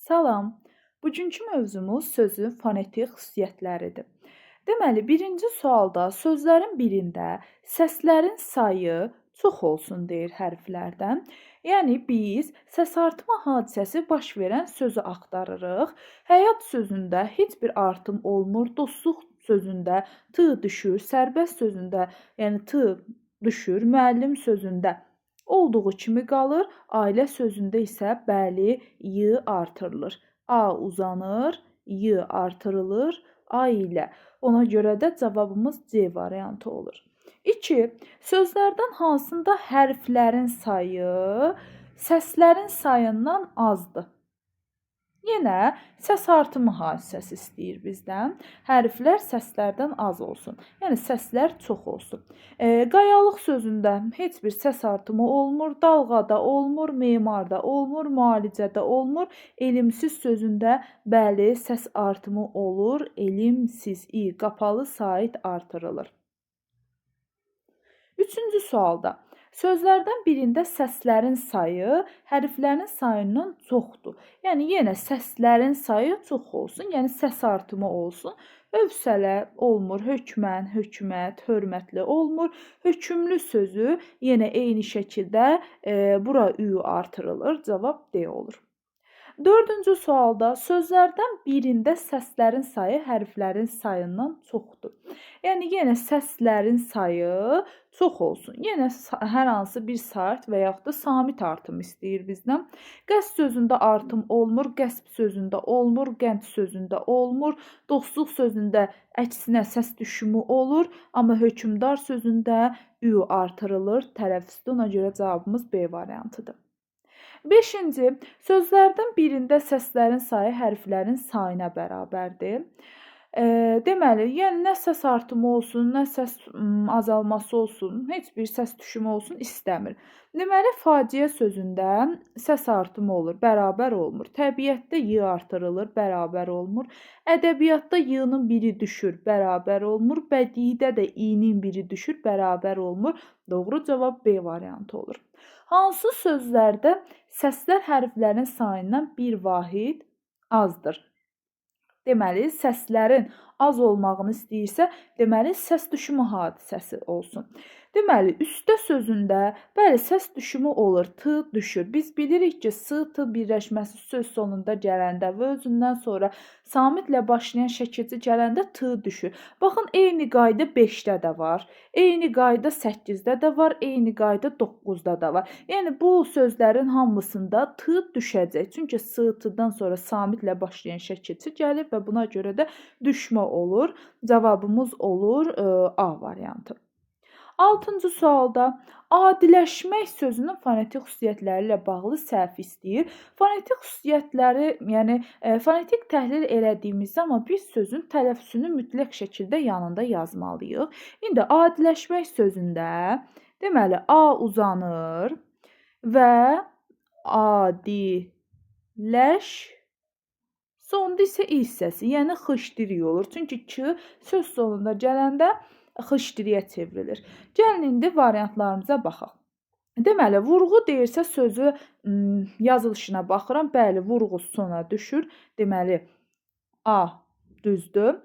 Salam. Bugünkü mövzumuz sözün fonetik xüsusiyyətləridir. Deməli, birinci sualda sözlərin birində səslərin sayı çox olsun deyir hərflərdən. Yəni biz səs artımı hadisəsi baş verən sözü axtarırıq. Həyat sözündə heç bir artım olmur. Dostluq sözündə t düşür, sərbəst sözündə, yəni t düşür, müəllim sözündə olduğu kimi qalır. Ailə sözündə isə bəli, y artırılır. A uzanır, y artırılır, ailə. Ona görə də cavabımız C variantı olur. 2. Sözlərdən hansında hərflərin sayı səslərin sayından azdır? Yenə səs artımı hadisəsi istəyir bizdən. Hərflər səslərdən az olsun. Yəni səslər çox olsun. Qayalıq sözündə heç bir səs artımı olmur, dalğada olmur, memarda olmur, müalicədə olmur. Elmsiz sözündə bəli, səs artımı olur. Elmsiz i qapalı sait artırılır. Üçüncü sualda sözlərdən birində səslərin sayı hərflərin sayından çoxdur. Yəni yenə səslərin sayı çox olsun, yəni səs artımı olsun. Hövsələ olmur, hökmən, hökumət, hörmətli olmur. Hökmlü sözü yenə eyni şəkildə bura ü artırılır. Cavab D olur. Dördüncü sualda sözlərdən birində səslərin sayı hərflərin sayından çoxdur. Yəni yenə səslərin sayı çox olsun. Yenə hər hansı bir sait və yaxud da samit artımı istəyir bizdən. Qəsd sözündə artım olmur, qəsb sözündə olmur, qənd sözündə olmur. Dostluq sözündə əksinə səs düşümü olur, amma hökmdar sözündə ü artırılır tələffüzdə. Ona görə cavabımız B variantıdır. Beşinci, sözlərdən birində səslərin sayı hərflərin sayına bərabərdir. Deməli, yəni nə səs artımı olsun, nə səs azalması olsun, heç bir səs düşümü olsun istəmir. Deməli, faciə sözündə səs artımı olur, bərabər olmur. Təbiətdə y artırılır, bərabər olmur. Ədəbiyyatda y-nın biri düşür, bərabər olmur. Bədiidə də i-nin biri düşür, bərabər olmur. Doğru cavab B variantı olur. Hansı sözlərdə səslər hərflərin sayından bir vahid azdır? Deməli, səslərin az olmağını istəyirsə, deməli, səs düşümü hadisəsi olsun. Deməli, üstə sözündə, bəli, səs düşümü olur, t düşür. Biz bilirik ki, s, t birləşməsi söz sonunda gələndə və özündən sonra samitlə başlayan şəkilçi gələndə t düşür. Baxın, eyni qayda 5-də də var, eyni qayda 8-də də var, eyni qayda 9-da da var. Yəni, bu sözlərin hamısında t düşəcək. Çünki s, t-dan sonra samitlə başlayan şəkilçi gəlib və buna görə də düşmə olur. Cavabımız olur A variantı. Altıncı sualda adiləşmək sözünün fonetik xüsusiyyətləri ilə bağlı səhv istəyir. Fonetik xüsusiyyətləri, yəni fonetik təhlil elədiyimiz zaman biz sözün tələffüzünü mütləq şəkildə yanında yazmalıyıq. İndi adiləşmək sözündə deməli A uzanır və adiləş, sonda isə i hissəsi, yəni xışdiri olur. Çünki k söz sonunda gələndə xışdiriyə çevrilir. Gəlin indi variantlarımıza baxaq. Deməli, vurğu deyirsə sözü yazılışına baxıram. Bəli, vurğu sona düşür. Deməli, A düzdür.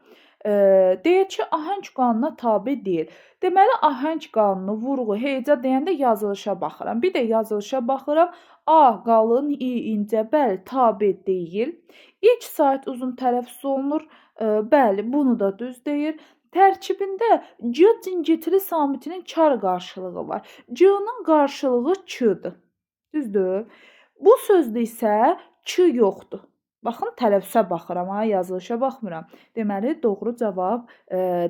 Deyir ki, ahəng qanununa tabe deyil. Deməli, ahəng qanunu, vurğu, heca deyəndə yazılışa baxıram. Bir də yazılışa baxıram. A qalın, İ incə, bəli, tabe deyil. İlk sait uzun tələffüz olunur. Bəli, bunu da düz deyir. Tərkibində C cingiltili samitinin kar qarşılığı var. C-nın qarşılığı K-dır. Düzdür? Bu sözdə isə K yoxdur. Baxın, tələffüzə baxıram, ha, yazılışa baxmıram. Deməli, doğru cavab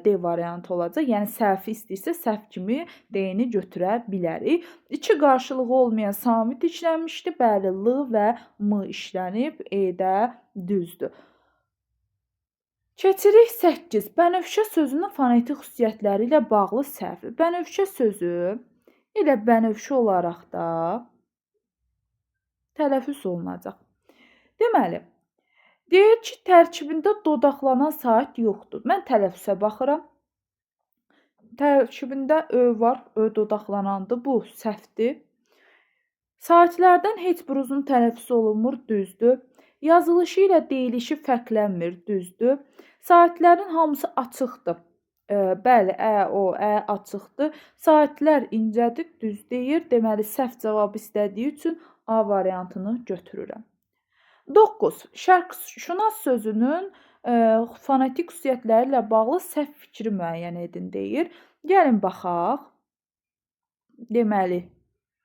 D variantı olacaq. Yəni, səhvi istəyirsə, səhv kimi D-ni götürə bilərik. İki qarşılığı olmayan samit işlənmişdi. Bəli, L və M işlənib, E də düzdür. Keçirik 8. Bənövşə sözünün fonetik xüsusiyyətləri ilə bağlı səhvi. Bənövşə sözü elə bənövşə olaraq da tələffüz olunacaq. Deməli, deyir ki, tərkibində dodaqlanan sait yoxdur. Mən tələffüzə baxıram. Tərkibində ö var, ö dodaqlanandır. Bu səhvdir. Saitlərdən heç bir uzun tələffüz olunmur, düzdür. Yazılışı ilə deyilişi fərqlənmir, düzdür. Saitlərin hamısı açıqdır. Bəli, ə, o, ə açıqdır. Saitlər incədir, düz deyir. Deməli, səhv cavab istədiyi üçün A variantını götürürəm. 9. Şərqşünas sözünün fonetik xüsusiyyətləri ilə bağlı səhv fikri müəyyən edin deyir. Gəlin baxaq. Deməli,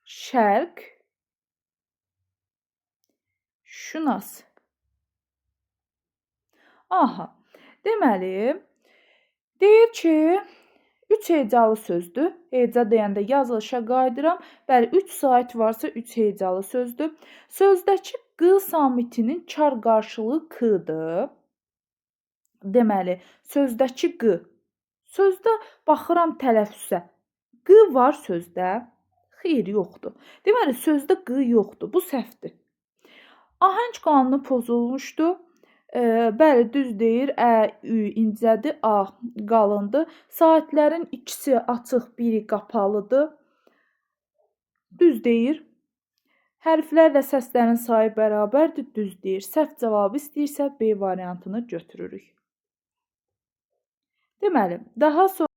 şərq, şünas. Aha, deməli, deyir ki, 3 hecalı sözdür. Heca deyəndə yazılışa qayıdıram. Bəli, 3 sait varsa 3 hecalı sözdür. Sözdəki q samitinin kar qarşılığı k-dır. Deməli, sözdəki q. Sözdə baxıram tələffüzə. Q var sözdə? Xeyr, yoxdur. Deməli, sözdə q yoxdur. Bu səhvdir. Ahəng qanunu pozulmuşdur. Bəli, düz deyir. Ə, ü incədir, a qalındır. Saatlərin ikisi açıq, biri qapalıdır. Düz deyir. Hərflərlə səslərin sayı bərabərdir, düz deyir. Səhv cavabı istəyirsə B variantını götürürük. Deməli, daha sonra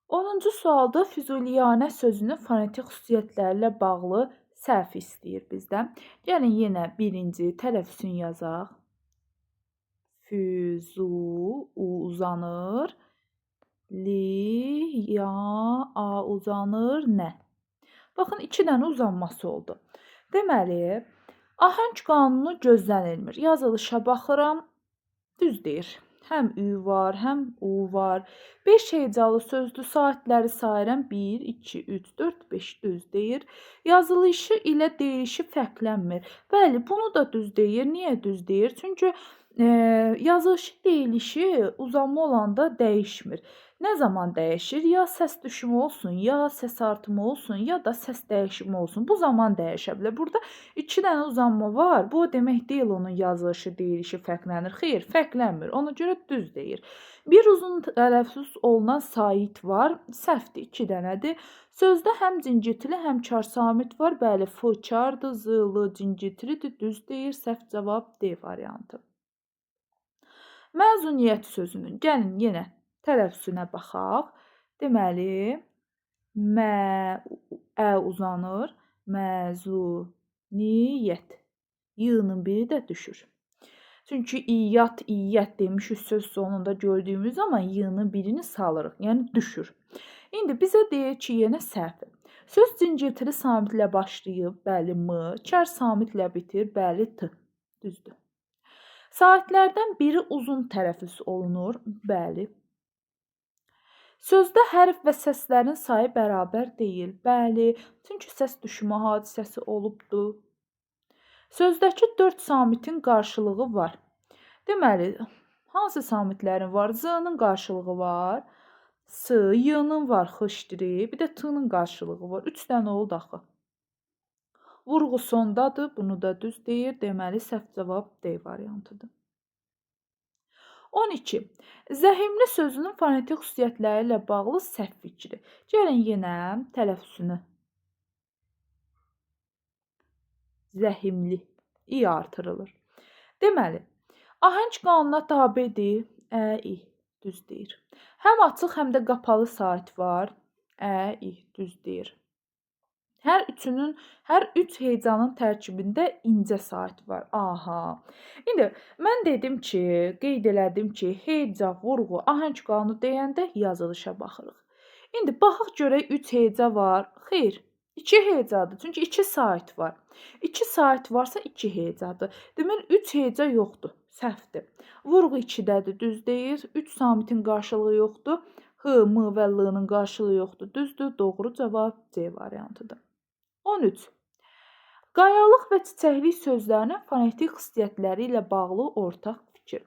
10-cu sualda füzuliyanə sözünün fonetik xüsusiyyətləri ilə bağlı səhv istəyir bizdən. Gəlin yenə birinci tələffüzünü yazaq. Füzu, u uzanır, li, ya, a uzanır, nə. Baxın, 2 dənə uzanması oldu. Deməli, ahəng qanunu gözlənilmir. Yazılışa baxıram, düz deyir. Həm ü var, həm u var. 5 hecalı sözdür. Saatləri sayıram. 1, 2, 3, 4, 5 düz deyir. Yazılışı ilə deyilişi fərqlənmir. Bəli, bunu da düz deyir. Niyə düz deyir? Çünki yazılışı deyilişi uzanma olanda dəyişmir. Nə zaman dəyişir? Ya səs düşümü olsun, ya səs artımı olsun, ya da səs dəyişimi olsun. Bu zaman dəyişə bilər. Burada 2 dənə uzanma var. Bu o demək deyil onun yazılışı, deyilişi fərqlənir. Xeyr, fərqlənmir. Ona görə düz deyir. Bir uzun tələffüz olunan sait var. Səhvdir, 2 dənədir. Sözdə həm cingiltili, həm kar samit var. Bəli, F kardır, Z, L cingiltilidir. Düz deyir. Səhv cavab D variantı. Məzuniyyət sözünün, gəlin yenə tələffüzünə baxaq. Deməli, mə, ə uzanır, məzuniyyət. Y-nın biri də düşür. Çünki iyyat, iyyət demişik söz sonunda gördüyümüz zaman y-nın birini salırıq, yəni düşür. İndi bizə deyir ki, yenə səhv. Söz cingiltili samitlə başlayıb, bəli, m, kər samitlə bitir, bəli, t. Düzdür. Saatlərdən biri uzun tələffüz olunur, bəli. Sözdə hərf və səslərin sayı bərabər deyil, bəli, çünki səs düşümü hadisəsi olubdur. Sözdəki 4 samitin qarşılığı var. Deməli, hansı samitlərin var? Z-nın qarşılığı var, S, Y-nın var, X-diri, bir də T-nın qarşılığı var. 3 dənə oldu axı. Vurğu sondadır, bunu da düz deyir. Deməli, səhv cavab D variantıdır. 12. Zəhimli sözünün fonetik xüsusiyyətləri ilə bağlı səhv fikri. Gəlin yenə tələffüzünü. Zəhimli. İ artırılır. Deməli, ahəng qanuna tabedir. Ə, i. Düz deyir. Həm açıq, həm də qapalı sait var. Ə, i. Düz deyir. Hər üç hecanın tərkibində incə sait var. Aha. İndi mən dedim ki, qeyd elədim ki, heca, vurğu, ahəng qanunu deyəndə yazılışa baxırıq. İndi baxaq görək 3 heca var. Xeyr, 2 hecadır. Çünki 2 sait var. 2 sait varsa 2 hecadır. Deməli 3 heca yoxdur. Səhvdir. Vurğu 2-dədir, düz deyir. 3 samitin qarşılığı yoxdur. H, M və L-nın qarşılığı yoxdur. Düzdür. Doğru cavab C variantıdır. 13. Qayalıq və çiçəklik sözlərinin fonetik xüsusiyyətləri ilə bağlı ortaq fikir.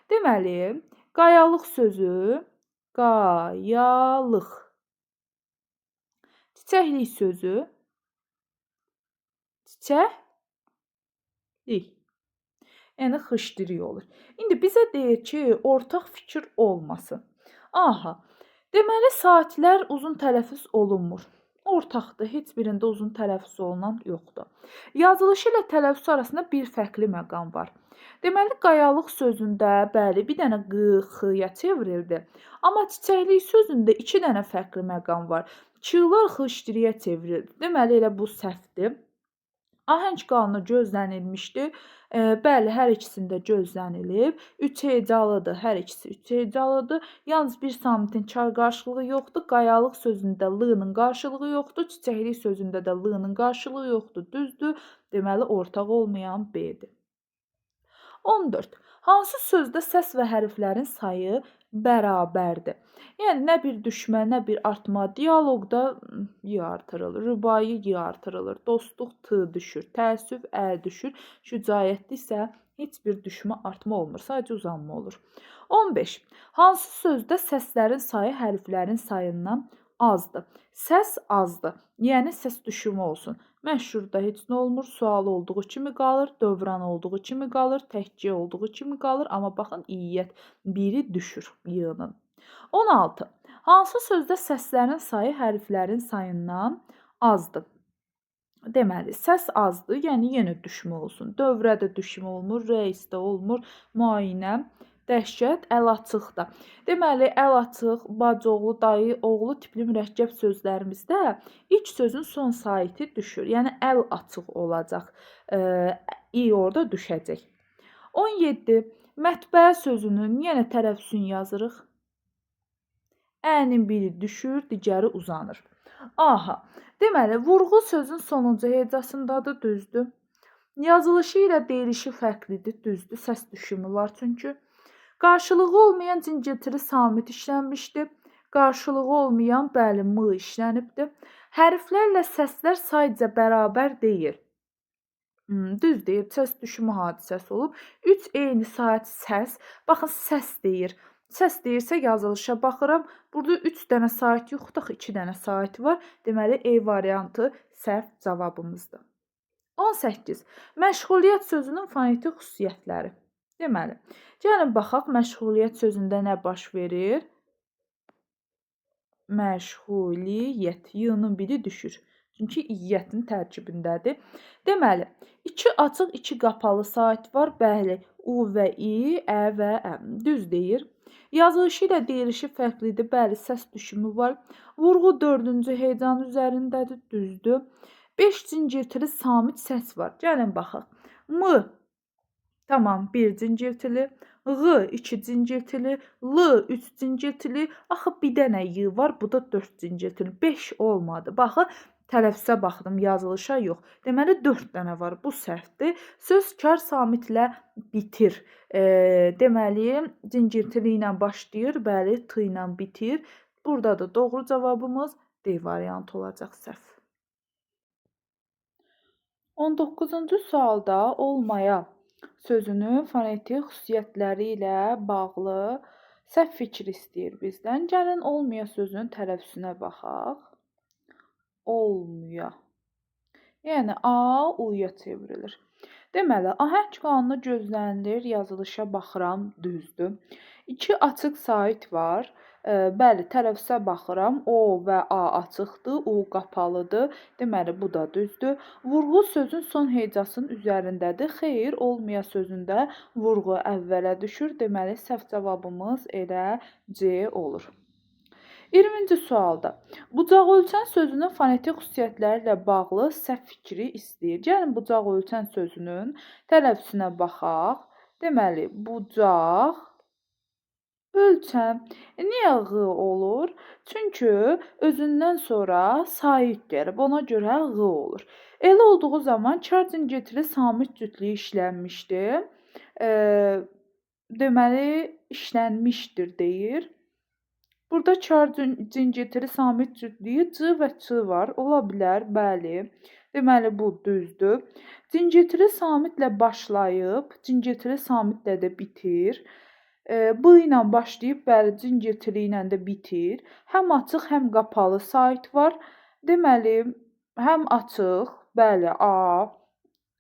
Deməli, qayalıq sözü, qayalıq. Çiçəklik sözü, çiçəklik. Yəni, xışdırı olur. İndi bizə deyir ki, ortaq fikir olmasın. Aha, deməli, saatlər uzun tələffüz olunmur. Ortaqdır. Heç birində uzun tələffüz olunan yoxdur. Yazılışı ilə tələffüz arasında bir fərqli məqam var. Deməli, qayalıq sözündə, bəli, bir dənə q, x-ya çevrildi. Amma çiçəklik sözündə 2 dənə fərqli məqam var. Ç-lar x-yə çevrildi. Deməli, elə bu səhvdir. Ahəng qanunu gözlənilmişdi. Bəli, hər ikisində gözlənilib. 3 hecalıdır, hər ikisi 3 hecalıdır. Yalnız bir samitin kar qarşılığı yoxdur. Qayalıq sözündə l-nın qarşılığı yoxdur. Çiçəklik sözündə də l-nın qarşılığı yoxdur. Düzdür. Deməli, ortaq olmayan B-dir. 14. Hansı sözdə səs və hərflərin sayı bərabərdir? Yəni, nə bir düşmə, nə bir artma. Dialoqda y artırılır, rübai y artırılır, dostluq t düşür, təəssüf ə düşür, şücaətli isə heç bir düşmə, artma olmur, sadəcə uzanma olur. 15. Hansı sözdə səslərin sayı hərflərin sayından azdır? Səs azdır, yəni səs düşümü olsun. Məşhurda heç nə olmur, sual olduğu kimi qalır, dövran olduğu kimi qalır, təhciyə olduğu kimi qalır, amma baxın, iyyət biri düşür y-nın. 16. Hansı sözdə səslərin sayı hərflərin sayından azdır? Deməli, səs azdır, yəni yenə düşmə olsun. Dövrədə düşmə olmur, reisdə olmur, müayinə, dəhşət, əl açıq da. Deməli, əl açıq, bacıoğlu, dayı, oğlu tipli mürəkkəb sözlərimizdə ilk sözün son saiti düşür. Yəni, əl açıq olacaq. İ orada düşəcək. 17. Mətbəə sözünün yenə tələffüzünü yazırıq. Ənin biri düşür, digəri uzanır. Aha, deməli, vurğu sözün sonuncu hecasındadır, düzdür. Yazılışı ilə deyilişi fərqlidir, düzdür. Səs düşümü var çünki. Qarşılığı olmayan cingiltili samit işlənmişdir. Qarşılığı olmayan, bəli, m işlənibdir. Hərflərlə səslər sayca bərabər deyil. Düz deyib, səs düşümü hadisəsi olub. 3 eyni saat səs. Baxın, səs deyir. Səs deyirsə yazılışa baxıram. Burada 3 dənə saat yoxdur, axı 2 dənə saat var. Deməli, E variantı səhv cavabımızdır. 18. Məşğuliyyət sözünün fonetik xüsusiyyətləri. Deməli, gəlin baxaq məşğuliyyət sözündə nə baş verir? Məşğuliyyət. Y-nın biri düşür. Çünki iyyətin tərkibindədir. Deməli, 2 açıq, 2 qapalı saat var. Bəli, U və İ, Ə və Ə. Düz deyir. Yazılışı ilə deyilişi fərqlidir. Bəli, səs düşümü var. Vurğu 4-cü hecanın üzərindədir. Düzdür. 5 cingiltili samit səs var. Gəlin baxaq. M, tamam, 1 cingiltili. Ğ, 2 cingiltili. L, 3 cingiltili. Axı, bir dənə Y var, bu da 4 cingiltili. 5 olmadı. Baxın, tələffüzə baxdım, yazılışa yox. Deməli, 4 dənə var. Bu səhvdir. Söz kar samitlə bitir. Deməli, cingiltili ilə başlayır, bəli, T ilə bitir. Burada da doğru cavabımız D variantı olacaq səhv. 19-cu sualda olmaya sözünün fonetik xüsusiyyətləri ilə bağlı səhv fikir istəyir bizdən. Gəlin, olmaya sözünün tələffüzünə baxaq. Olmaya. Yəni, A, U-ya çevrilir. Deməli, ahəng qanunu gözlənilir, yazılışa baxıram, düzdür. 2 açıq sait var. Bəli, tələffüzə baxıram. O və A açıqdır, U qapalıdır. Deməli, bu da düzdür. Vurğu sözün son hecasının üzərindədir. Xeyr, olmaya sözündə vurğu əvvələ düşür. Deməli, səhv cavabımız elə C olur. 20-ci sualda bucaq ölçən sözünün fonetik xüsusiyyətləri ilə bağlı səhv fikri istəyir. Gəlin, bucaq ölçən sözünün tələffüzünə baxaq. Deməli, bucaq ölçən. Niyə ğ olur? Çünki özündən sonra sait gəlib, ona görə ğ olur. Elə olduğu zaman kar cingiltili samit cütlüyü işlənmişdir. Deməli, işlənmişdir deyir. Burada kar cingiltili samit cütlüyü C və Ç var. Ola bilər, bəli. Deməli, bu düzdür. Cingiltili samitlə başlayıb, cingiltili samitlə də bitir. B ilə başlayıb, bəli, cingiltili ilə də bitir. Həm açıq, həm qapalı sait var. Deməli, həm açıq, bəli, A,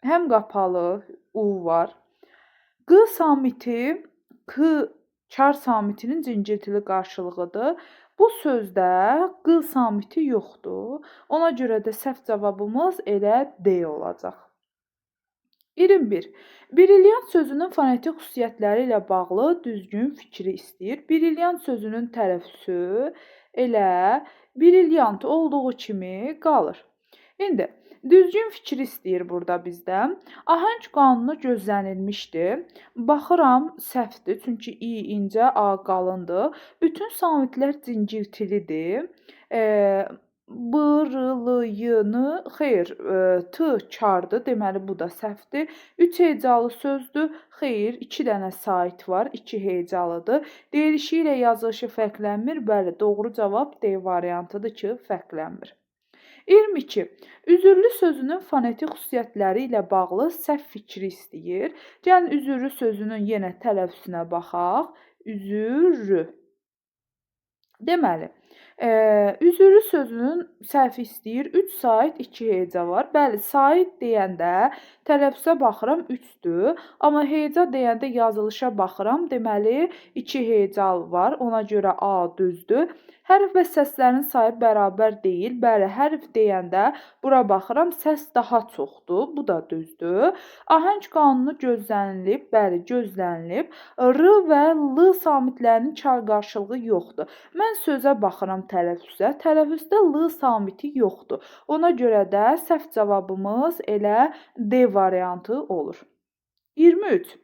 həm qapalı, U var. Q samiti, K kar samitinin cingiltili qarşılığıdır. Bu sözdə q samiti yoxdur. Ona görə də səhv cavabımız elə D olacaq. 21. Brilliant sözünün fonetik xüsusiyyətləri ilə bağlı düzgün fikri istəyir. Brilliant sözünün tələffüzü elə brilliant olduğu kimi qalır. İndi düzgün fikir istəyir burada bizdən. Ahəng qanunu gözlənilmişdi. Baxıram səhvdir, çünki i incə, a qalındır. Bütün samitlər cingiltilidir. B, R, L, Y, N, xeyr, T kardır, deməli bu da səhvdir. 3 hecalı sözdür, xeyr, 2 dənə sait var, 2 hecalıdır. Deyilişi ilə yazılışı fərqlənmir, bəli, doğru cavab D variantıdır ki, fərqlənmir. 22. Üzürlü sözünün fonetik xüsusiyyətləri ilə bağlı səhv fikri istəyir. Gəlin, üzürlü sözünün yenə tələffüzünə baxaq. Üzürlü. Deməli, üzürlü sözünün səhvi istəyir. 3 sait 2 heca var. Bəli, sait deyəndə tələffüzə baxıram 3-dür. Amma heca deyəndə yazılışa baxıram. Deməli, 2 heca var. Ona görə A düzdür. Hərf və səslərin sayı bərabər deyil. Bəli, hərf deyəndə bura baxıram, səs daha çoxdur. Bu da düzdür. Ahəng qanunu gözlənilib. Bəli, gözlənilib. R və L samitlərinin kar qarşılığı yoxdur. Mən sözə baxıram tələffüzə. Tələffüzdə L samiti yoxdur. Ona görə də səhv cavabımız elə D variantı olur. 23.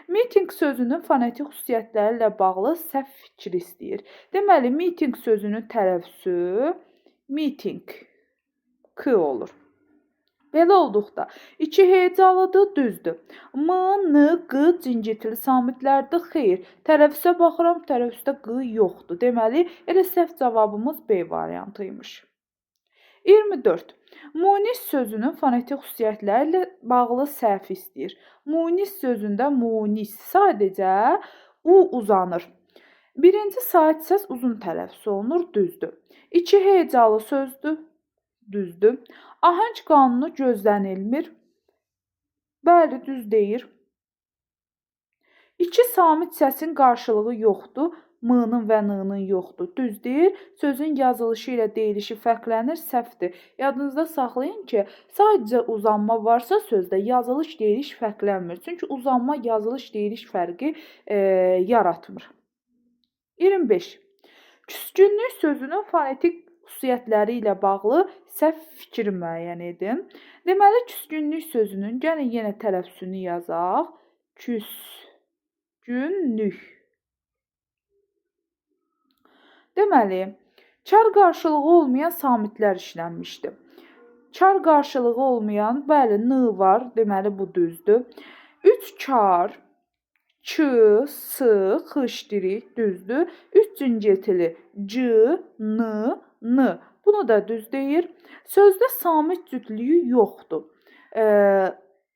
Meeting sözünün fonetik xüsusiyyətləri ilə bağlı səhv fikri istəyir. Deməli, meeting sözünün tələffüzü meeting k olur. Belə olduqda 2 hecalıdır, düzdür. M, N, Q cingiltili samitlərdir, xeyr. Tələffüzə baxıram, tələffüzdə Q yoxdur. Deməli, elə səhv cavabımız B variantıymış. 24. Munis sözünün fonetik xüsusiyyətləri ilə bağlı səhv istəyir. Munis sözündə munis sadəcə u uzanır. Birinci sait səs uzun tələffüz olunur, düzdür. 2 hecalı sözdür, düzdür. Ahəng qanunu gözlənilmir. Bəli, düz deyir. 2 samit səsin qarşılığı yoxdur. M-nın və N-nın yoxdur. Düz deyir. Sözün yazılışı ilə deyilişi fərqlənir, səhvdir. Yadınızda saxlayın ki, sadəcə uzanma varsa sözdə yazılış, deyiliş fərqlənmir. Çünki uzanma, yazılış, deyiliş fərqi yaratmır. 25. Küskünlük sözünün fonetik xüsusiyyətləri ilə bağlı səhv fikri müəyyən edin. Deməli, küskünlük sözünün gəlin yenə tələffüzünü yazaq. Küskünlük. Deməli, kar qarşılığı olmayan samitlər işlənmişdi. Kar qarşılığı olmayan, bəli, N var, deməli bu düzdür. 3 kar, Ç, S, X işdirik, düzdür. 3 cingiltili C, N, N. Bunu da düz deyir. Sözdə samit cütlüyü yoxdur.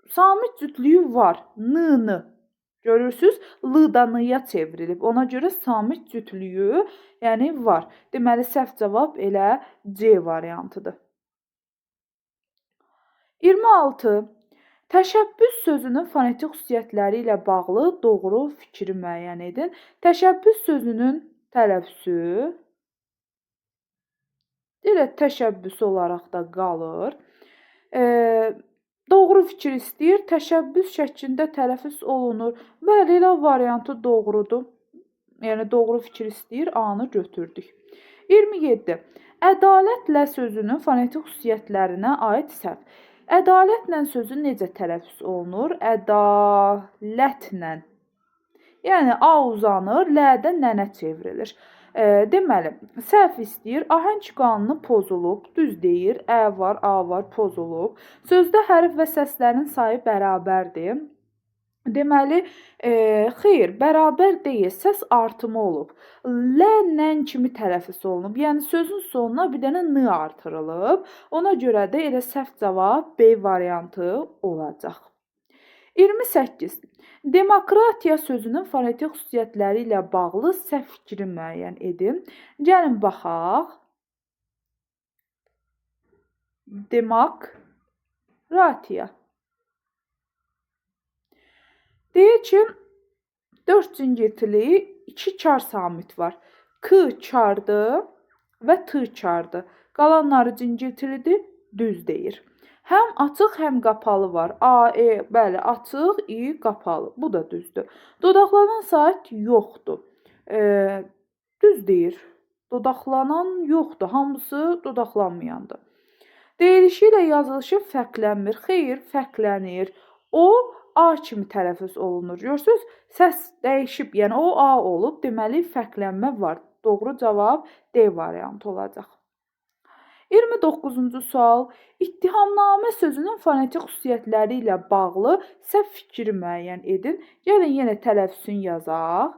Samit cütlüyü var, N, N. Görürsünüz, L da N-ya çevrilib. Ona görə samit cütlüyü, yəni var. Deməli, səhv cavab elə C variantıdır. 26. Təşəbbüs sözünün fonetik xüsusiyyətləri ilə bağlı doğru fikri müəyyən edin. Təşəbbüs sözünün tələffüzü elə təşəbbüs olaraq da qalır. Doğru fikir istəyir. Təşəbbüs şəklində tələffüz olunur. Bəli, elə variantı doğrudur. Yəni, doğru fikir istəyir. A-nı götürdük. 27. Ədalətlə sözünün fonetik xüsusiyyətlərinə aid səhv. Ədalətlə sözü necə tələffüz olunur? Ədalətlə. Yəni, A uzanır, L-də nənə çevrilir. Deməli, səhv istəyir, ahəng qanunu pozulub, düz deyir, Ə var, A var, pozulub. Sözdə hərf və səslərin sayı bərabərdir. Deməli, xeyr, bərabər deyil, səs artımı olub. L, nən kimi tələffüz olunub. Yəni, sözün sonuna bir dənə N artırılıb. Ona görə də elə səhv cavab B variantı olacaq. 28. Demokratiya sözünün fonetik xüsusiyyətləri ilə bağlı səhv fikri müəyyən edin. Gəlin baxaq. Demokratiya. Deyir ki, 4 cingiltili 2 kar samit var. K çardır və T çardır. Qalanları cingiltilidir, düz deyir. Həm açıq, həm qapalı var. A, E, bəli, açıq, İ, qapalı. Bu da düzdür. Dodaqlanan sait yoxdur. Düz deyir. Dodaqlanan yoxdur. Hamısı dodaqlanmayandır. Deyilişi ilə yazılışı fərqlənmir. Xeyr, fərqlənir. O, A kimi tələffüz olunur. Görürsünüz, səs dəyişib, yəni o, A olub. Deməli, fərqlənmə var. Doğru cavab D variantı olacaq. 29-cu sual. İttihamnamə sözünün fonetik xüsusiyyətləri ilə bağlı səhv fikri müəyyən edin. Gəlin, yenə tələffüzünü yazaq.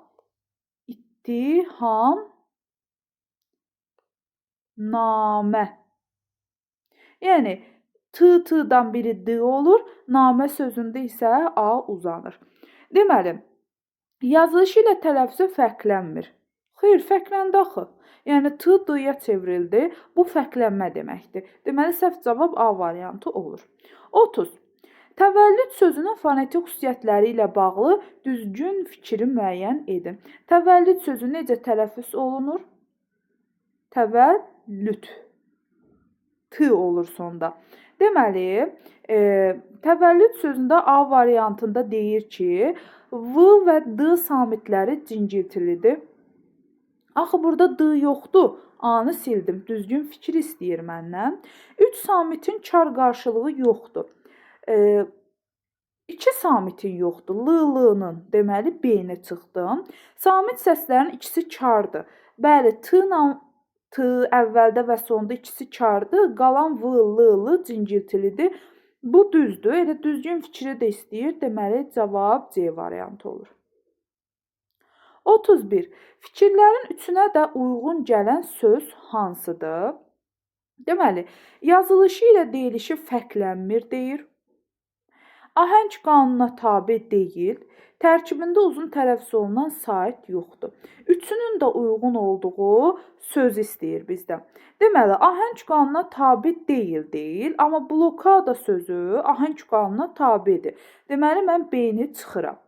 İttihamnamə. Yəni, T, T-dan biri D olur, namə sözündə isə A uzanır. Deməli, yazılışı ilə tələffüzü fərqlənmir. Xeyr, fərqləndi axı. Yəni, T, D-ya çevrildi. Bu, fərqlənmə deməkdir. Deməli, səhv cavab A variantı olur. 30. Təvəllüd sözünün fonetik xüsusiyyətləri ilə bağlı düzgün fikri müəyyən edin. Təvəllüd sözü necə tələffüz olunur? Təvəllüd. T olur sonda. Deməli, təvəllüd sözündə A variantında deyir ki, V və D samitləri cingiltilidir. Axı, burada D yoxdur. A-nı sildim. Düzgün fikir istəyir məndən. 3 samitin çar qarşılığı yoxdur. 2 samitin yoxdur. L, L-nın. Deməli, B-ni çıxdım. Samit səslərin ikisi çardır. Bəli, T ilə T əvvəldə və sonda ikisi çardır. Qalan V, L, L cingiltilidir. Bu düzdür. Elə düzgün fikri də istəyir. Deməli, cavab C variantı olur. 31. Fikirlərin üçünə də uyğun gələn söz hansıdır? Deməli, yazılışı ilə deyilişi fərqlənmir deyir. Ahəng qanununa tabe deyil. Tərkibində uzun tələffüz olunan sait yoxdur. Üçünün də uyğun olduğu söz istəyir bizdən. Deməli, ahəng qanununa tabe deyil, amma blokada sözü ahəng qanununa tabedir. Deməli, mən B-ni çıxıram.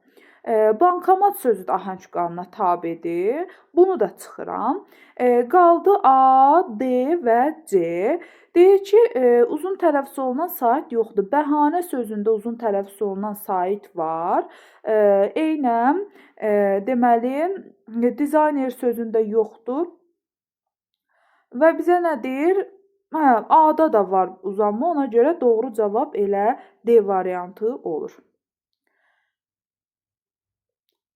Bankomat sözü də ahəng qanununa tabedir. Bunu da çıxıram. Qaldı A, D və C. Deyir ki, uzun tələffüz olunan sait yoxdur. Bəhanə sözündə uzun tələffüz olunan sait var. Eynən, deməli, dizayner sözündə yoxdur. Və bizə nə deyir? Hə, A-da da var uzanma, ona görə doğru cavab elə D variantı olur.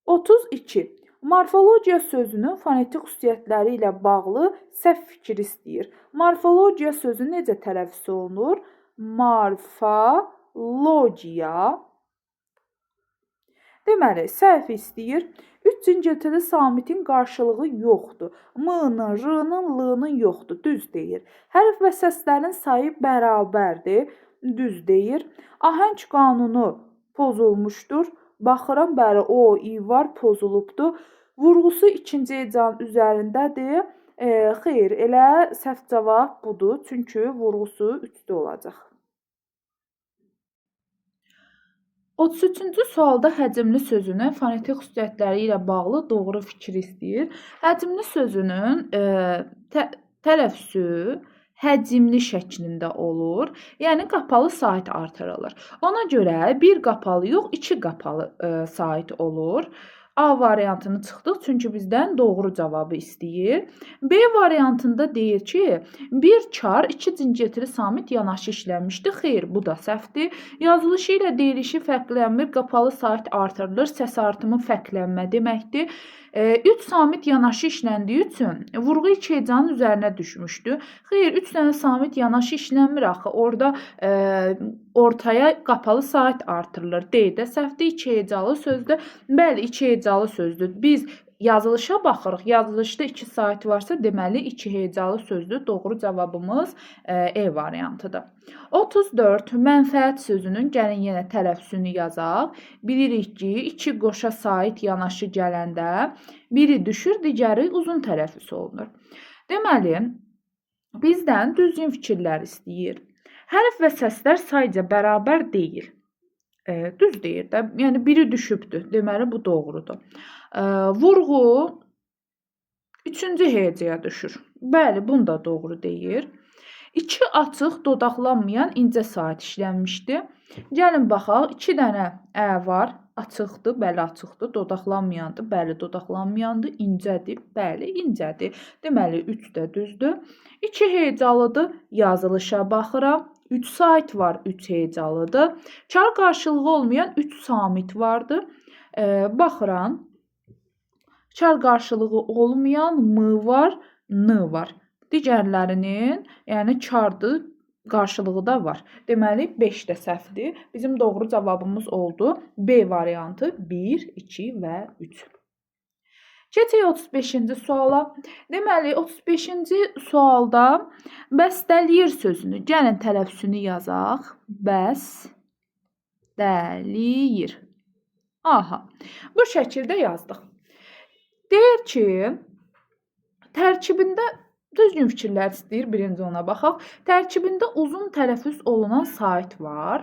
32. Morfologiya sözünün fonetik xüsusiyyətləri ilə bağlı səhv fikir istəyir. Morfologiya sözü necə tələffüz olunur? Morfologiya. Deməli, səhv istəyir. 3 cingiltili samitin qarşılığı yoxdur. M-nın, R-nın, L-nın yoxdur. Düz deyir. Hərf və səslərin sayı bərabərdir. Düz deyir. Ahəng qanunu pozulmuşdur. Baxıram, bəli, O, I var, pozulubdur. Vurğusu ikinci hecanın üzərindədir. Xeyr, elə səhv cavab budur. Çünki vurğusu 3-də olacaq. 33-cü sualda həcmli sözünün fonetik xüsusiyyətləri ilə bağlı doğru fikir istəyir. Həcmli sözünün tələffüzü həcmli şəklində olur. Yəni, qapalı sait artırılır. Ona görə bir qapalı yox, iki qapalı sait olur. A variantını çıxdıq, çünki bizdən doğru cavabı istəyir. B variantında deyir ki, bir çar, iki cingiltili samit yanaşı işlənmişdi. Xeyr, bu da səhvdir. Yazılışı ilə deyilişi fərqlənmir, qapalı sait artırılır, səs artımı fərqlənmə deməkdir. 3 samit yanaşı işləndiyi üçün vurğu iki hecanın üzərinə düşmüşdü. Xeyr, 3 dənə samit yanaşı işlənmir axı. Orada ortaya qapalı sait artırılır. D də səhvdir, iki hecalı sözdür. Bəli, iki hecalı sözdür. Biz yazılışa baxırıq. Yazılışda 2 sait varsa, deməli 2 hecalı sözdür. Doğru cavabımız E variantıdır. 34. Mənfəət sözünün gəlin yenə tələffüzünü yazaq. Bilirik ki, 2 qoşa sait yanaşı gələndə biri düşür, digəri uzun tələffüz olunur. Deməli, bizdən düzgün fikirlər istəyir. Hərf və səslər sayca bərabər deyil. Düz deyir də, yəni biri düşübdür. Deməli, bu doğrudur. Vurğu Üçüncü hecaya düşür. Bəli, bunu da doğru deyir. 2 açıq, dodaqlanmayan incə sait işlənmişdi. Gəlin baxaq, 2 dənə ə var, açıqdır, bəli açıqdır, dodaqlanmayandır, bəli dodaqlanmayandır, incədir, bəli incədir. Deməli, 3 də düzdür. 2 hecalıdır, yazılışa baxıram. 3 sait var, 3 hecalıdır. Kar qarşılığı olmayan 3 samit vardır. Baxıram, kar qarşılığı olmayan m var, n var. Digərlərinin, yəni kardır, qarşılığı da var. Deməli, 5 də səhvdir. Bizim doğru cavabımız oldu. B variantı 1, 2 və 3. Keçək 35-ci suala. Deməli, 35-ci sualda bəstəliyir sözünü. Gəlin tələffüzünü yazaq. Bəstəliyir. Aha, bu şəkildə yazdıq. Deyir ki, tərkibində düzgün fikirlər istəyir. Birinci ona baxaq. Tərkibində uzun tələffüz olunan sait var.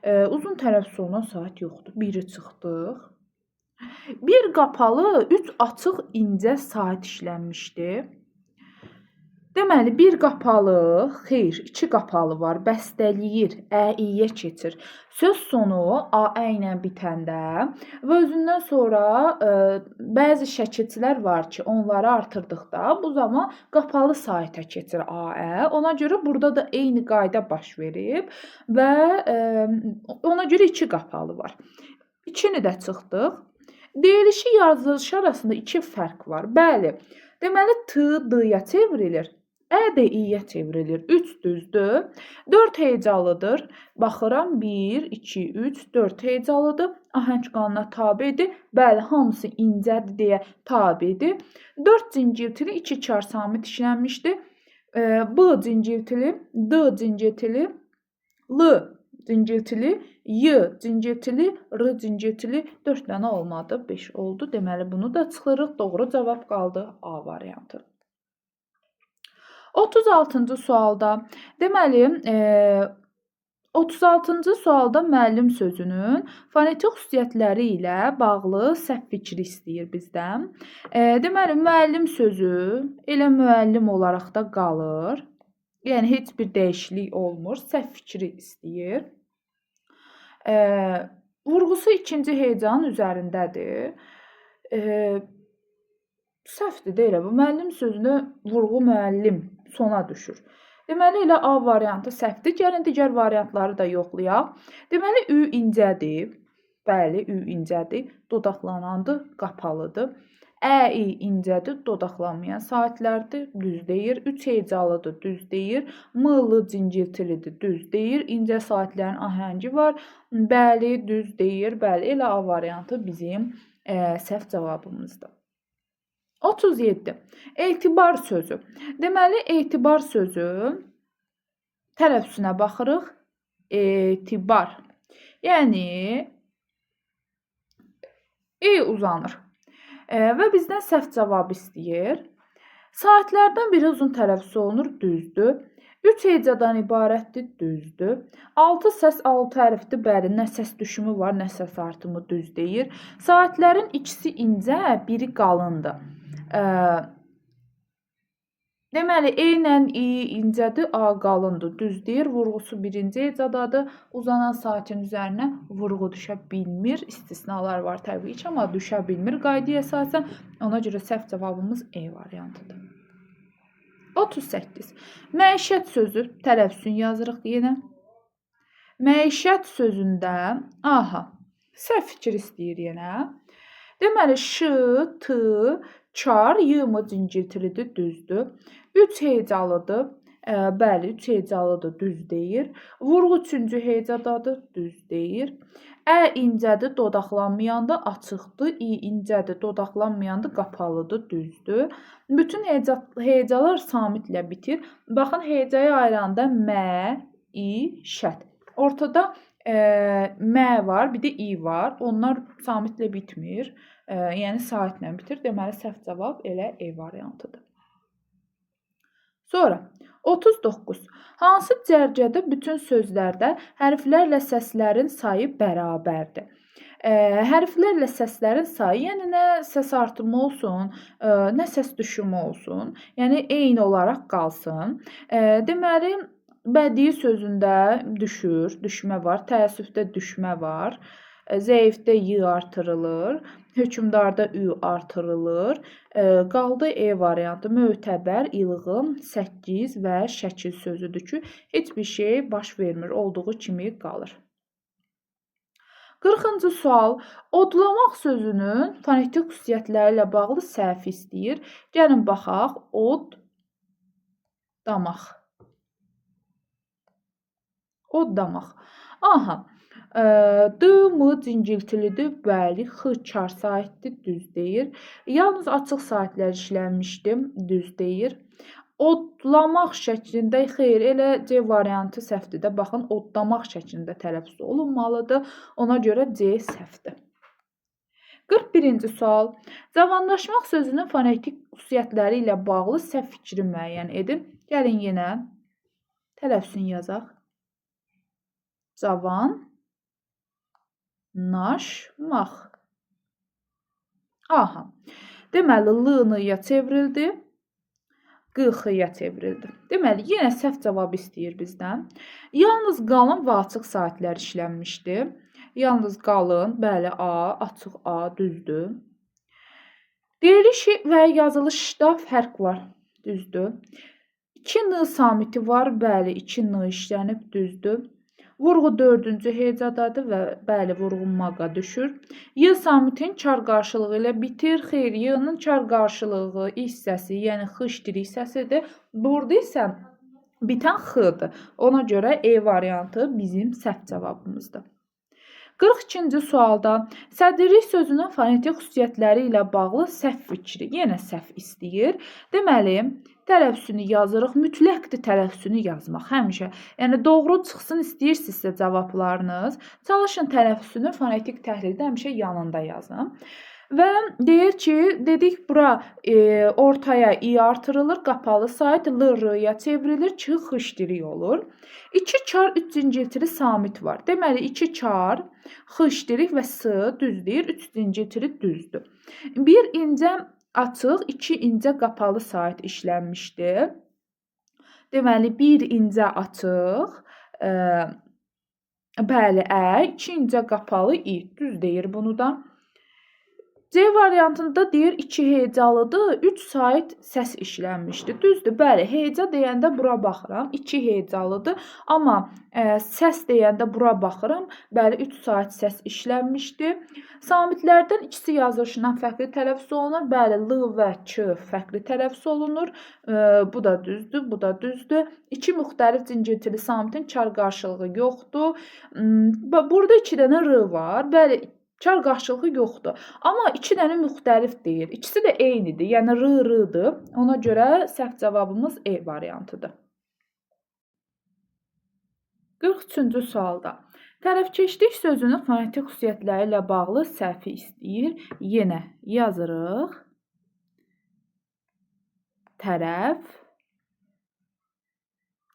Uzun tələffüz olunan sait yoxdur. Biri çıxdıq. Bir qapalı, 3 açıq incə sait işlənmişdi. Deməli, bir qapalı, xeyr, 2 qapalı var. Bəstəliyir, ə, i-yə keçir. Söz sonu a, ə ilə bitəndə və özündən sonra bəzi şəkilçilər var ki, onları artırdıqda bu zaman qapalı saitə keçir a, ə. Ona görə burada da eyni qayda baş verib və ona görə 2 qapalı var. 2-ni də çıxdıq. Deyilişi yazılışı arasında 2 fərq var. Bəli, deməli, T, D-ya çevrilir. Ə də İ-yə çevrilir. 3 düzdür. 4 hecalıdır. Baxıram, 1, 2, 3, 4 hecalıdır. Ahəng qanuna tabedir. Bəli, hamısı incədir deyə tabedir. 4 cingiltili, 2 kar samit işlənmişdir. B cingiltili, D cingiltili, L cingiltili, Y cingiltili, R cingiltili. 4 dənə olmadı, 5 oldu. Deməli, bunu da çıxırıq. Doğru cavab qaldı A variantı. 36-cı sualda, deməli, 36-cı sualda müəllim sözünün fonetik xüsusiyyətləri ilə bağlı səhv fikri istəyir bizdən. Deməli, müəllim sözü elə müəllim olaraq da qalır. Yəni, heç bir dəyişiklik olmur. Səhv fikri istəyir. Vurğusu ikinci hecanın üzərindədir. Səhvdir deyil bu. Müəllim sözünə vurğu müəllim sona düşür. Deməli, elə A variantı səhvdir. Gəlin, digər variantları da yoxlayaq. Deməli, Ü incədir. Bəli, Ü incədir. Dodaqlanandır, qapalıdır. Ə, İ incədir, dodaqlanmayan saitlərdir, düz deyir. 3 hecalıdır, düz deyir. M, L cingiltilidir, düz deyir. İncə saitlərin ahəngi var. Bəli, düz deyir. Bəli, elə A variantı bizim səhv cavabımızdır. 37. Etibar sözü. Deməli, etibar sözü tələffüzünə baxırıq. Etibar. Yəni, E uzanır. Və bizdən səhv cavabı istəyir. Saatlərdən biri uzun tələffüz olunur, düzdür. 3 hecadan ibarətdir, düzdür. 6 səs 6 hərfdir, bəli, nə səs düşümü var, nə səs artımı, düz deyir. Saatlərin ikisi incə, biri qalındır. Deməli, E ilə İ incədir, A qalındır, düz deyir. Vurğusu birinci hecadadır. Uzanan saatin üzərinə vurğu düşə bilmir. İstisnalar var təbii ki, amma düşə bilmir qaydaya əsasən. Ona görə səhv cavabımız E variantıdır. 38. Məişət sözü tələffüzünü yazırıq yenə. Məişət sözündə, aha, səhv fikir istəyir yenə. Deməli, Ş, T, Çar, Y, M cingiltilidir, düzdür. 3 hecalıdır. Bəli, 3 hecalıdır, düz deyir. Vurğu 3-cü hecadadır, düz deyir. Ə incədir, dodaqlanmayandır, açıqdır. İ incədir, dodaqlanmayandır, qapalıdır, düzdür. Bütün hecalar samitlə bitir. Baxın, hecaya ayıranda M, İ, şət. Ortada M var, bir də İ var. Onlar samitlə bitmir. Yəni, saitlə bitir. Deməli, səhv cavab elə E variantıdır. Sonra, 39. Hansı cərgədə bütün sözlərdə hərflərlə səslərin sayı bərabərdir? Hərflərlə səslərin sayı, yəni nə səs artımı olsun, nə səs düşümü olsun, yəni eyni olaraq qalsın. Deməli, bədii sözündə düşür, düşmə var, təəssüfdə düşmə var, zəifdə y artırılır, hökmdarda ü artırılır. Qaldı E variantı, mötəbər, ilğım, 8 və şəkil sözüdür ki, heç bir şey baş vermir, olduğu kimi qalır. 40-cı sual. Odlamaq sözünün fonetik xüsusiyyətləri ilə bağlı səhv istəyir. Gəlin baxaq. Od, damaq. Od, damaq. Aha. D, M cingiltilidir. Bəli. X kar saitdir. Düz deyir. Yalnız açıq saitlər işlənmişdi. Düz deyir. Odlamaq şəklində, xeyr, elə C variantı səhvdir də. Baxın, odlamaq şəklində tələffüz olunmalıdır. Ona görə C səhvdir. 41-ci sual. Cavanlaşmaq sözünün fonetik xüsusiyyətləri ilə bağlı səhv fikri müəyyən edin. Gəlin yenə tələffüzünü yazaq. Cavan, naşmaq. Aha. Deməli, L-ya çevrildi. Q-X-ya çevrildi. Deməli, yenə səhv cavab istəyir bizdən. Yalnız qalın və açıq saitlər işlənmişdi. Yalnız qalın, bəli, A, açıq A, düzdür. Deyiliş və yazılışda fərq var, düzdür. 2 N samiti var, bəli, 2 N işlənib, düzdür. Vurğu 4-cü hecadadır və bəli, vurğu maqa düşür. Y samitin kar qarşılığı ilə bitir. Xeyr, Y-nın kar qarşılığı hissəsi, yəni x hissəsidir. Burada isə bitən x-dır. Ona görə E variantı bizim səhv cavabımızdır. 42-ci sualda sədrlik sözünün fonetik xüsusiyyətləri ilə bağlı səhv fikri, yenə səhv istəyir. Deməli, tələffüzünü yazırıq. Mütləqdir tələffüzünü yazmaq həmişə. Yəni doğru çıxsın istəyirsinizsə cavablarınız, çalışın tələffüzünü fonetik təhlildə həmişə yanında yazın. Və deyir ki, dedik bura ortaya i artırılır, qapalı sait l, r-ya çevrilir, ç, x dirik olur. 2 kar, 3 cingiltili samit var. Deməli, 2 kar, x dirik və s düz deyir, 3 cingiltili düzdür. 1 incə açıq, 2 incə qapalı sait işlənmişdi. Deməli, 1 incə açıq, bəli, ə, 2 incə qapalı i, düz deyir bunu da. C variantında deyir 2 hecalıdır, 3 sait səs işlənmişdi. Düzdür, bəli, heca deyəndə bura baxıram, 2 hecalıdır. Amma səs deyəndə bura baxıram, bəli, 3 sait səs işlənmişdi. Samitlərdən ikisi yazılışından fərqli tələffüz olunur. Bəli, L və Ç fərqli tələffüz olunur. Bu da düzdür, bu da düzdür. İki müxtəlif cingiltili samitin kar qarşılığı yoxdur. Burada 2 dənə R var. Bəli, kar qarşılığı yoxdur. Amma 2 dənə müxtəlif deyir. İkisi də eynidir. Yəni R, R-dır. Ona görə səhv cavabımız E variantıdır. 43-cü sualda tərəfkeşlik sözünün fonetik xüsusiyyətləri ilə bağlı səhvi istəyir. Yenə yazırıq. Tərəf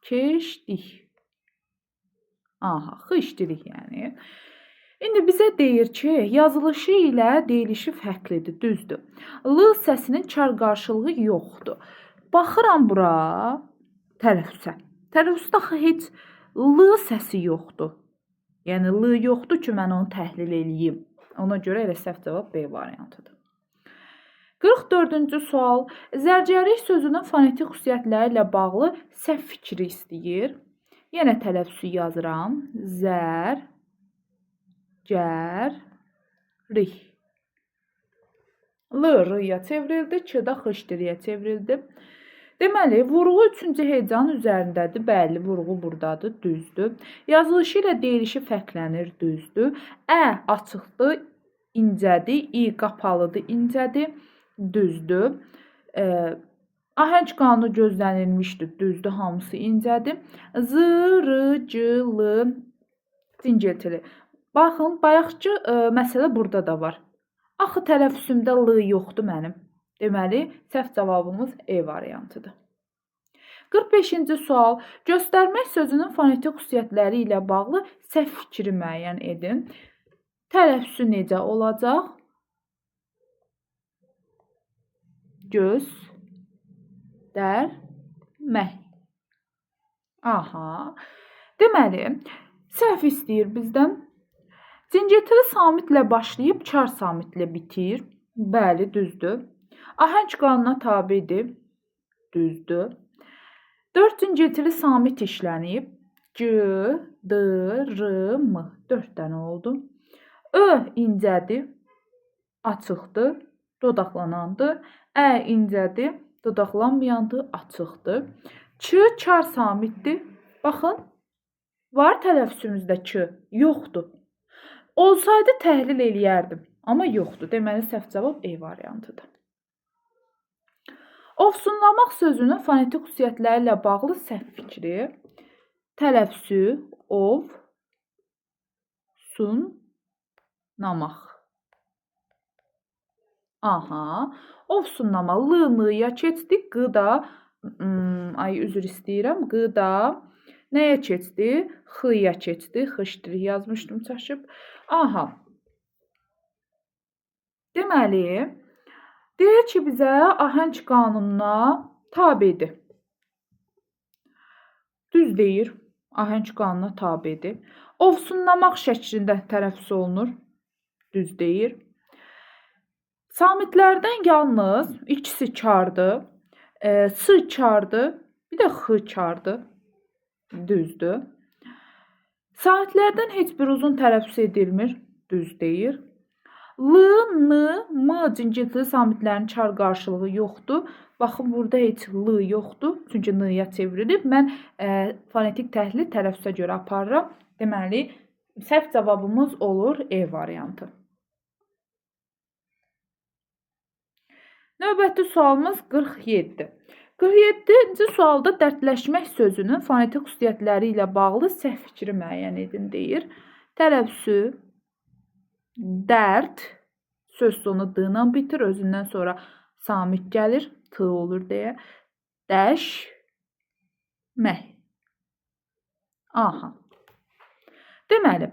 keşlik. Aha, xışdirik yəni. İndi bizə deyir ki, yazılışı ilə deyilişi fərqlidir, düzdür. L səsinin kar qarşılığı yoxdur. Baxıram bura tələffüzə. Tələffüzdə axı heç L səsi yoxdur. Yəni L yoxdur ki, mən onu təhlil eləyim. Ona görə elə səhv cavab B variantıdır. 44-cü sual. Zərgərlik sözünün fonetik xüsusiyyətləri ilə bağlı səhv fikri istəyir. Yenə tələffüzü yazıram. Zər gər, rik. L, R-ya çevrildi, Ç də x-yə çevrildi. Deməli, vurğu 3-cü hecanın üzərindədir. Bəli, vurğu buradadır, düzdür. Yazılışı ilə deyilişi fərqlənir, düzdür. Ə açıqdır, incədir. İ qapalıdır, incədir, düzdür. Ahəng qanunu gözlənilmişdir, düzdür, hamısı incədir. Z, R, C, L cingiltili. Baxın, bayaqki məsələ burada da var. Axı tələffüzümdə L yoxdur mənim. Deməli, səhv cavabımız E variantıdır. 45-ci sual. Göstərmək sözünün fonetik xüsusiyyətləri ilə bağlı səhv fikri müəyyən edin. Tələffüzü necə olacaq? Göstərmək. Aha. Deməli, səhv istəyir bizdən. Cingiltili samitlə başlayıb çar samitlə bitir. Bəli, düzdür. Ahəng qanuna tabedir. Düzdür. 4 cingiltili samit işlənib. C, D, R, M. 4 dənə oldu. Ö incədir, açıqdır, dodaqlanandır. Ə incədir, dodaqlanmayandır, açıqdır. Ç çar samitdir. Baxın, var tələffüzümüzdə ç, yoxdur. Olsaydı təhlil eləyərdim, amma yoxdur. Deməli, səhv cavab E variantıdır. Ovsunlamaq sözünün fonetik xüsusiyyətləri ilə bağlı səhv fikri. Tələffüzü ov, sun, namaq. Aha, ovsunlama L, N-ya keçdi, Q da, ay üzr istəyirəm, Q da nəyə keçdi? X-ya keçdi. X yazmışdım çaşıb. Aha. Deməli, deyir ki, bizə ahəng qanununa tabedir. Düz deyir, ahəng qanununa tabedir. Ovsunlamaq şəklində tələffüz olunur. Düz deyir. Samitlərdən yalnız ikisi kardır. S kardır, bir də X kardır. Düzdür. Samitlərdən heç bir uzun tələffüz edilmir. Düz deyir. L, N, M cingiltili samitlərin çar qarşılığı yoxdur. Baxın, burada heç L yoxdur. Çünki N-ya çevrilib. Mən fonetik təhlili tələffüzə görə aparıram. Deməli, səhv cavabımız olur E variantı. Növbəti sualımız 47. 47-ci sualda dərdləşmək sözünün fonetik xüsusiyyətləri ilə bağlı səhv fikri müəyyən edin deyir. Tələffüzü dərd, söz sonu D ilə bitir, özündən sonra samit gəlir, T olur deyə. Dəşmək. Aha. Deməli,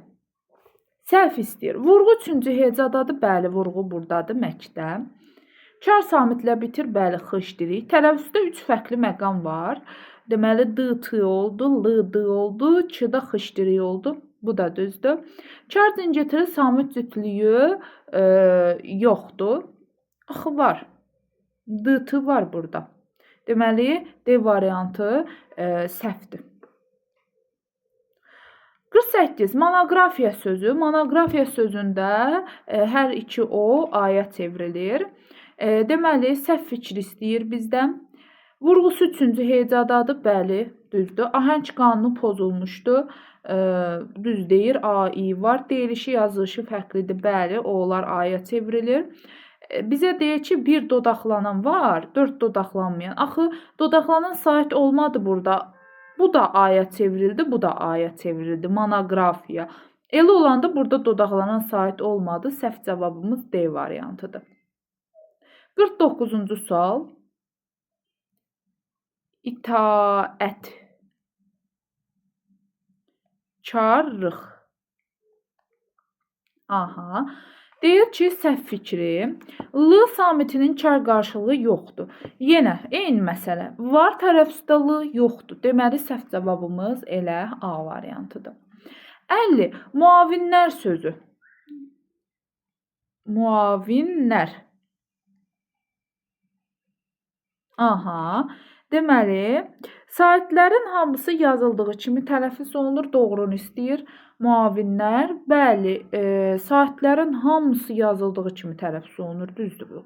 səhv istəyir. Vurğu üçüncü hecadadır, bəli, vurğu buradadır, məkdə. Çar samitlə bitir, bəli, X deyirik. Tələffüzdə 3 fərqli məqam var. Deməli, D, T oldu, L, D oldu, Ç-da X deyirik oldu. Bu da düzdür. Çar cingiltili samit cütlüyü yoxdur. Axı var. D, T var burada. Deməli, D variantı səhvdir. 48. Monoqrafiya sözü. Monoqrafiya sözündə hər iki O A-ya çevrilir. Deməli, səhv fikri istəyir bizdən. Vurğusu üçüncü hecadadır. Bəli, düzdür. Ahəng qanunu pozulmuşdu. Düz deyir, A, I var. Deyilişi, yazılışı fərqlidir. Bəli, onlar A-ya çevrilir. Bizə deyir ki, bir dodaqlanan var, 4 dodaqlanmayan. Axı, dodaqlanan sait olmadı burada. Bu da A-ya çevrildi, bu da A-ya çevrildi. Monoqrafiya. Elə olanda burada dodaqlanan sait olmadı. Səhv cavabımız D variantıdır. 49-cu sual. İtaət. Karlıq. Aha. Deyir ki, səhv fikri. L samitinin kar qarşılığı yoxdur. Yenə eyni məsələ. Var tərəfdə L yoxdur. Deməli, səhv cavabımız elə A variantıdır. 50. Müavinlər sözü. Müavinlər. Aha. Deməli, saitlərin hamısı yazıldığı kimi tələffüz olunur, doğrunu istəyir. Müavinlər, bəli, saitlərin hamısı yazıldığı kimi tələffüz olunur, düzdür bu.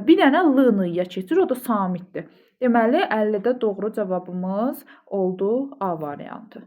Bir dənə L-ya keçir, o da samitdir. Deməli, 50-də doğru cavabımız oldu A variantı.